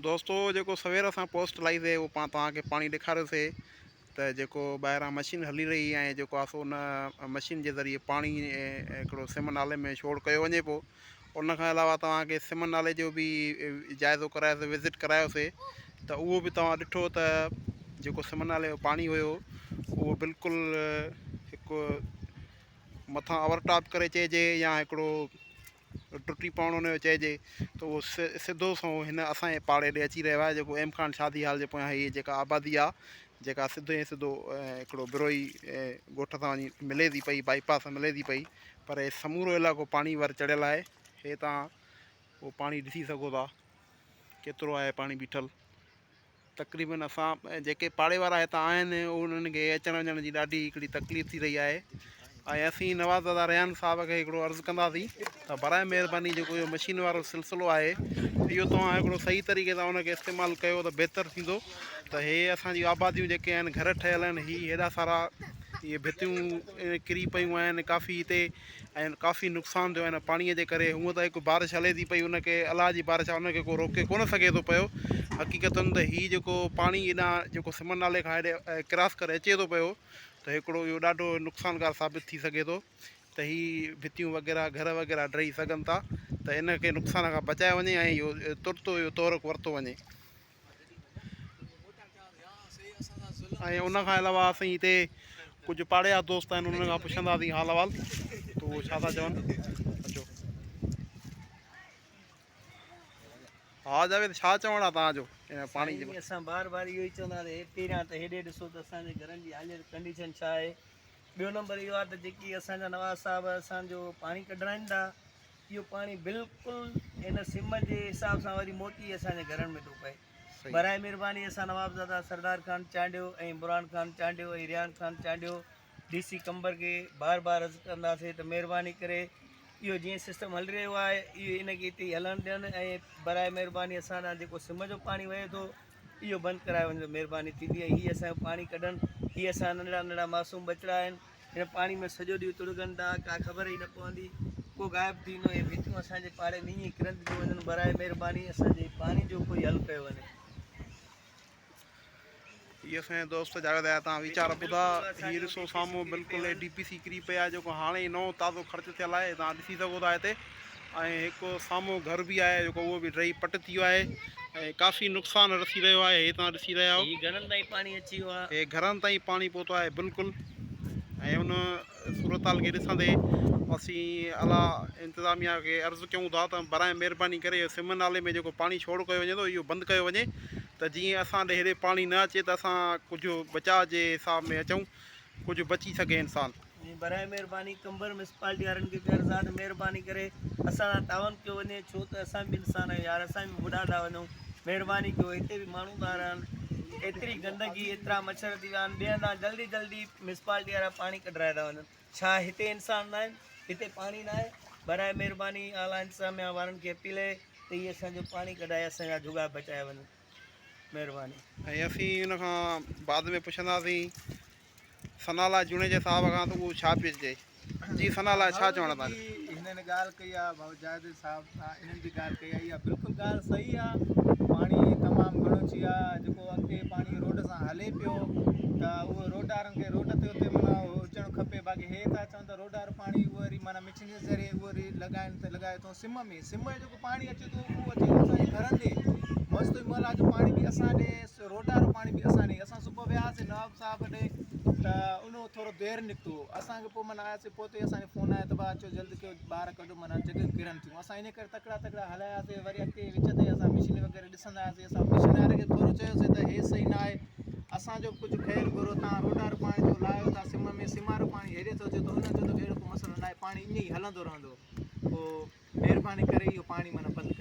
دوستو جيڪو سوير اسان پوسٽ لائي سي اهو پان توهان کي پاڻي ڏيکاريو سي ته جيڪو ٻاهران مشين هلي رهي آهي جيڪو آسو ان مشين جي ذريعي پاڻي هڪڙو سم نالي ۾ ڇوڙ ڪيو وڃي پيو ان کان علاوه توهان کي سم نالي جو به جائزو ڪرايو سي وزٽ ڪرايو سي ته اهو به توهان ڏٺو ته جيڪو سم نالي جو پاڻي هيو اهو بلڪل هڪ مٿان اوور ٽاپ ڪري چئجي يا هڪڙو ٽٽي پوڻ ان جو چئجي ته اهو سڌو سنئون هن اسان جي پاڙي ڏي اچي رهيو آهي جيڪو ايم خان شادي هال جي پويان هي جيڪا آبادي آهي جيڪا سڌو ئي سڌو هڪڙو بروهي ڳوٺ سان وڃي ملي ٿي پئي بائي پاس سان ملي ٿي پئي پر هي سمورو علائقو پاڻي ور چڙهيل آهي هي تان اهو پاڻي ڏسي سگهو ٿا ڪيترو آهي پاڻي بيٺل. تقريبن اسان جيڪي پاڙي وارا هتان آهن انهن کي اچڻ وڃڻ جي ڏاڍي هڪڙي تڪليف ٿي رهي آهي ۽ اسين نواز دادا ريحان صاحب کي هڪڙو عرض ڪنداسين ته برائي مهرباني جيڪو اهو مشين وارو سلسلو آهي اهو توهان هڪڙو صحيح طريقي سان ان کي استعمال ڪيو ته بهتر ٿيندو ته هي اسانجي آباديون جيڪي آهن گهر ٺهيل آهن هي هيڏا سارا اهي ڀتيون ڪري پيون آهن ڪافي هتي ۽ ڪافي نقصان ٿيو آهي هن پاڻي جي ڪري هونء ته هڪ بارش هلي ٿي پئي ان کي الله جي بارش آهي ان کي ڪو روڪي ڪونه سگهي ٿو پيو حقيقتن ته هي جيڪو پاڻي هيڏانهن جيڪو سمن نالي کان هيڏي ڪراس ڪري اچي ٿو پيو ته هڪڙو اهو ڏاڍو نقصانڪار ثابت ٿي سگهي ٿو ته هي ڀتيون وغيره گهر وغيره ڊهي سگهن ٿا ته ان کي نقصان کان بچايو وڃي ۽ اهو ترت اهو تحرڪ ورتو وڃي. ۽ ان کان علاوه اسين هتي ڪجهه پاڙي جا دوست آهن انهن کان پڇنداسين حال احوال ته اهو ڇا ٿا چون اچو ها جاويد ڇا چوڻ آ توهان جو ان پاڻي جي اسان بار بار اهو ئي چوندا آهيون پهريان ته هيڏي ڏسو ته اسان جي گهرن جي حالت ڪنڊيشن ڇا آهي ٻيو نمبر اهو آهي ته جيڪي اسان جا نواز صاحب اسان جو پاڻي ڪڍرائن ٿا اهو پاڻي بلڪل ان سم جي حساب سان وري موٽي اسان جي گهرن ۾ ٿو پئي. برائي مھرباني اسان نوابزاده سردار خان چانڊيو ۽ برهان خان چانڊيو ۽ ريحان خان چانڊيو ڊي سي قمبر کي بار بار عرض ڪنداسين ته مھرباني ڪري اهو جيئن سسٽم هلي رهيو آهي اهو ان کي اتي ئي هلڻ ڏين ۽ برائي مھرباني اسان ڏانهن جيڪو سم جو پاڻي وهي ٿو اهو بند ڪرايو وڃي ته مھرباني ٿيندي ۽ هي اسان جو پاڻي ڪڍن هي اسان جا ننڍڙا ننڍڙا معصوم ٻچڙا آهن هن پاڻي ۾ سڄو ڏينهن تڙڳن ٿا، ڪا خبر ئي نه پوندي، ڪو غائب ٿي ويندو، اهي ڀتيون اسان جي پاڙي ۾ ائين ڪرنديون ٿيون وڃن، براء مهرباني اسان جي پاڻي جو ڪوئي حل ڪيو وڃي. هي اسان جا دوست جاويد آيا تان ويچار ٻڌا هي ڏسو سامهون بلڪل اي ڊي پي سي ڪري پئي آهي جيڪو هاڻي ئي نئون تازو خرچ ٿيل آهي تان ڏسي سگهو ٿا هتي ۽ هڪ سامهون گهر به آهي جيڪو اهو به ڊهي پٽ ٿي ويو آهي ۽ ڪافي نقصان رسي رهيو آهي هي توهان ڏسي رهيا آهيو هي گهرن تائين پاڻي اچي ويو آهي. هي گهرن تائين پاڻي پهتو آهي بلڪل ۽ ان صورتحال کي ڏسندي اسين اعليٰ انتظاميا کي عرض ڪيون ٿا ته براء مهرباني ڪري اهو سم نالي ۾ جيڪو پاڻي ڇوڙ ڪيو وڃي ٿو اهو بند ڪيو وڃي ته جيئن اسان ڏي هيڏي پاڻي نه اچي ته اسان ڪجهه بچاء جي حساب ۾ اچون ڪجهه بچي سگهي انسان. ۽ براء مهرباني قمبر ميونسپالٽي وارن کي به عرض آ ته مهرباني ڪري اسان سان تعاون ڪيو وڃي ڇو ته اسان به انسان آهيون يار اسان به ٻڏا ٿا وڃون مهرباني ڪيو هتي به ماڻهو ٿا رهن ايتري گندگي ايترا مڇر ٿي ويا آهن ٻئي هنڌان جلدي جلدي ميونسپالٽي وارا پاڻي ڪڍرائي ٿا وڃن ڇا هتي انسان نه آهن هتي پاڻي نه آهي براء مهرباني اعليٰ انتظاميا وارن کي اپيل آهي ته هي اسان جو پاڻي ڪڍائي اسان جا جهڳا بچايا وڃن مهرباني. ۽ اسين ان کان بعد ۾ پڇنداسين ثناء الله جوڻيجي صاحب کان ته اهو ڇا پيو چئي. جي ثناء الله ڇا چوڻ ٿا. جيڪي هنن ڳالهه ڪئي آهي ڀائو جاويد صاحب انهن به ڳالهه ڪئي آهي اها بلڪل ڳالهه صحيح آهي پاڻي تمام گهڻو اچي ويو آهي جيڪو اڳتي پاڻي روڊ سان هلي پيو ته اهو روڊ وارن کي روڊ تي اتي معنيٰ هجڻ کپي باقي هي ٿا چون ته روڊ وارو پاڻي اهو وري معنيٰ مشين جي ذريعي اهو وري لڳائن ته لڳائي ٿو سم ۾ سم جو جيڪو پاڻي اچي ٿو اهو اچي ٿو اسان جي گهرن ڏي مستوئي محلا جو پاڻي به اسان ڏي روڊ وارو پاڻي به اسان ڏي اسان صبح وياسين نواب صاحب ڏي ته ان ٿورو دير نڪتو اسان کي پوء معنيٰ آياسين پوء اسان کي فون آيو ته ڀاء اچو جلد ڪيو ٻار ڪڍو معنيٰ جڳهيون ڪرن ٿيون اسان ان ڪري تڪڙا تڪڙا هلاياسين وري اڳتي وچ تي اسان مشين وغيره ڏسندا آياسين اسان مشين واري کي ٿورو چيوسين ته هي صحيح نه آهي اسان جو ڪجهه خير گهرو تان روڊ وارو پاڻي جو لايو ٿا سم ۾ سم وارو پاڻي هيڏي ٿو اچي ته هن چيو ته اهڙو ڪو مسئلو نه آهي پاڻي ائين ئي هلندو رهندو پوء مهرباني ڪري اهو پاڻي معنيٰ بند ڪرايو.